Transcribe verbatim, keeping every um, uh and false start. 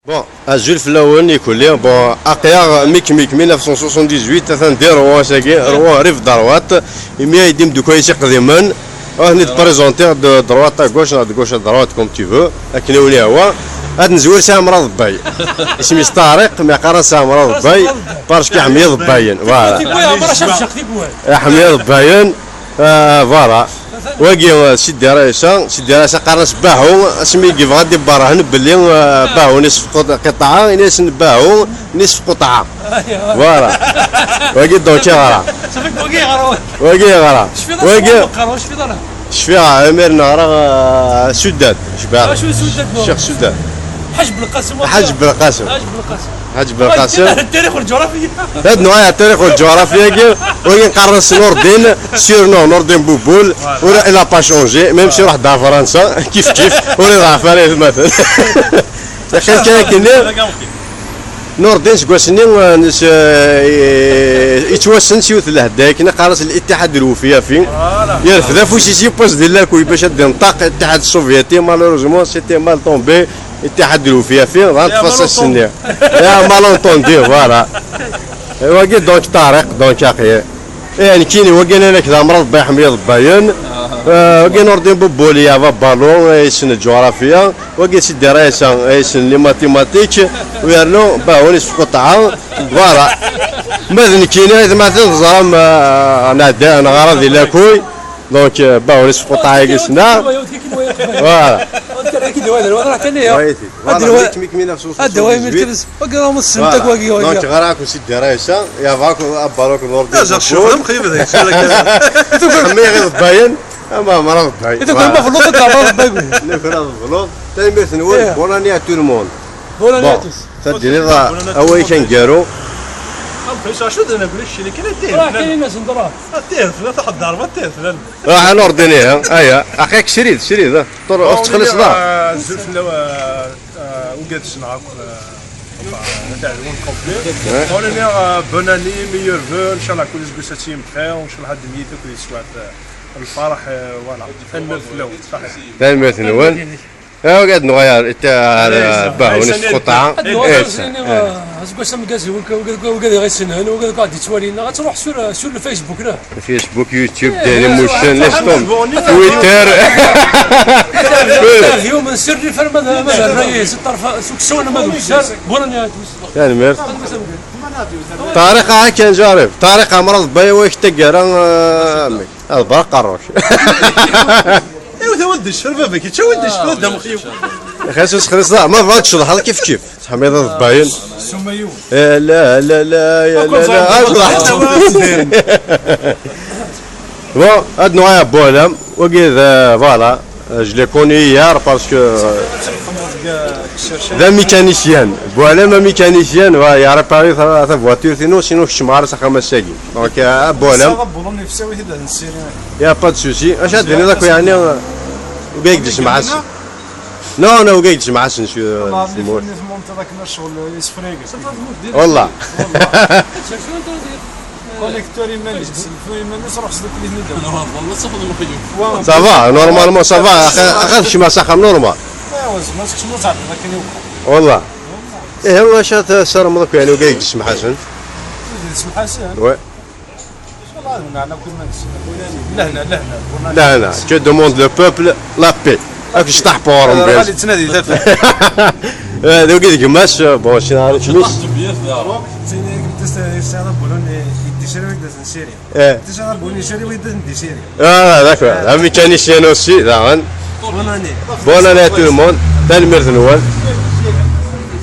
Bon, azul fell-awen ikulli. Bon, aql-aɣ Mik Mik mille neuf cent soixante-dix-huit, atan di Rouen ass-agi, Rouen rif droite, imi ay d-imdukal-is iqdimen, ad ten-id-présenter de droite à gauche, neɣ de gauche à droite, comme tu veux, akken i wen-yehwa. Ad nezwir si Ɛemra Ḍebbay. Isem-is Ṭariq, mi qqaren si Ɛemra Ḍebbay, parce que iḥemmel iḍebbayen. Voilà. Iḥemmel iḍebbayen. Ah, voilà. Wagi, euh, Sidi Raïsa, Sidi Raïsa qqaren-as Bahu, asmi i yebɣa ad d-iberhen belli, euh, Bahu nisf qut-, qiṭɛa, ini-asen Bahu nisf quṭɛa. Voilà. Wagi donc yeɣra. Wagi yeɣra. Wagi. Cfiɣ, imir neɣra, euh, Suddad. Cfiɣ. Acu Suddad? Ccix Suddad. Ḥaǧ Belqasem. Ḥaǧ Belqasem. Ḥaǧ Belqasem. Ad nuɣal ɣer tarix ul ǧuɣrafiya. Ad nuɣal ɣer tarix ul ǧuɣrafiya-agi. Wagi qqaren-as Nordin, surnom Nordin Bouboul. Ur, il a pas changé, même si iruḥ-d ɣer Fransa, kif kif, ur iḍɛef ara yetmaten. Yeqqim kan akken. Nordin seg wass-nni, eh, nes-, eh, yettwassen s yiwet n lehda, akken qqaren-as Litiḥad Lwefyafi. Yerfed afus-is, yewwas di lakuy bac ad d-inṭaq Litiḥad Ṣuvyati, malheureusement, c'était mal tombé. Ittiḥad Lwefyafi, dɣa teṭṭef-as ass-nni. Ya malentendu, voilà. Wagi donc Ṭariq, donc aqi. Eh, nekkini, wagi nnan-ak d Ɛemra Ḍebbay iḥemmel iḍebbayen. Eh, wagi Nordin Bouboul, yava balon, eh, yessen ǧuɣrafiya. Wagi Sidi Raïsa, eh, yessen les mathématiques. U yernu Bahu nisf quṭɛa. Voilà. Ma d nekkini, aytmaten teẓram, eh, nɛedda, neɣra di lakuy. Donc, euh, Bahu nisf quṭɛa-agi s-, neɣ? Voilà. Voilà. Donc, ɣer-ak Sidi Raïsa, yava-k abaruk n Nordin. Xemmiɣ iḍebbayen, ama Ɛemra Ḍebbay. Voilà. Nuker aḍebluḍ. Tanemmirt-nwen. Bonne année à tout le monde. Bonne année à tous. Ad d-tiniḍ awal-ik aneggaru. Acu d anaglu keččini kan, ad tihel flan. Ad tihel flan, taḥeddaṛ, ad tihel flan. Ruḥ a Nordin, ihi, aya. Aql-ak srid, srid, ah. Ur tettxelliṣeḍ ara. Azul fell-awen, ugad-nneɣ akk, ad aɣ-d-ɛiwen complet. Ur nniɣ, euh, bonne année, meilleurs vœux, ncallah kul aseggas ad tilimt bxir, ncallah ad d-nemyit akk di teswiɛt, euh, lferḥ, euh, voilà. Tanemmirt fell-awen, ṣaḥit. Tanemmirt-nwen. Awi ad nuɣal ar, ar, ar Bahu nisf quṭɛa. Ad nuɣal ar, eh, aseggas ameggaz i wigad i ɣ-issenhen, wigad akk i ɣ-d-yettwalin, ad truḥ sur, sur le Facebook, neɣ? Facebook, YouTube, Daily Motion, laisse tomber. Twitter. Interview من سر الريف، ما دار، ما دار، رئيس الطرف، سوق السوان، ما دار. Bonne année à tous. Tanemmirt. Ṭariq, ah, kan jarib. Ṭariq Ɛemra Ḍebbay, wa-k taggara, eh, amek? Ad ḍebbreɣ aqerru-k. Iwet awen-d ccfer baba-k, ičča awen-d ccfer dda mexyuw. Xas ur sexliṣ da, ma bɣa ad tceḍḥeḍ kif kif. Tḥemmleḍ iḍebbayen. Ssuma yiwen. Eh, la, la, la, ya, la, la. Bon, ad nuɣal ɣer Buɛlam, wagi d, euh, voilà, euh, je l'ai connu hier parce que, euh, d amécanicien. Buɛlam amécanicien, voilà, il a réparé ta, ta voiture, sinon, sinon, kecmeɣ ara s axxam ass-agi. Donc, euh, à Buɛlam. Saɣa Buɛlam yefsawi-t-id ad nessiri. Y a pas de souci. Acu ad d-tiniḍ akk, yeɛni, euh, ugay deg tmɛasin? Non, non, ugay deg tmɛasin s, euh, tmurt. Wallah. Collecteur iman-is, selfu iman-is, ruḥ sdukkel-iten-id. Ça va, normalement, ça va. Axa, axa, kecmeɣ s axxam normal. Wallah. Ihi, acu ara tessarmeḍ akk, yeɛni, ugay deg tmɛasin? Deg tmɛasin? Ouais. Lehna, lehna. Lehna, que demande le peuple, la paix. Ak jtaḥ pour Rebbi. Ɣali ttnadi tafat. Eh, d wagi d gma-s, bon, sin ara tmis. Eh. Ah, d'accord. Un mécanicien aussi, daɣen. Bonne année à tout le monde. Tanemmirt-nwen.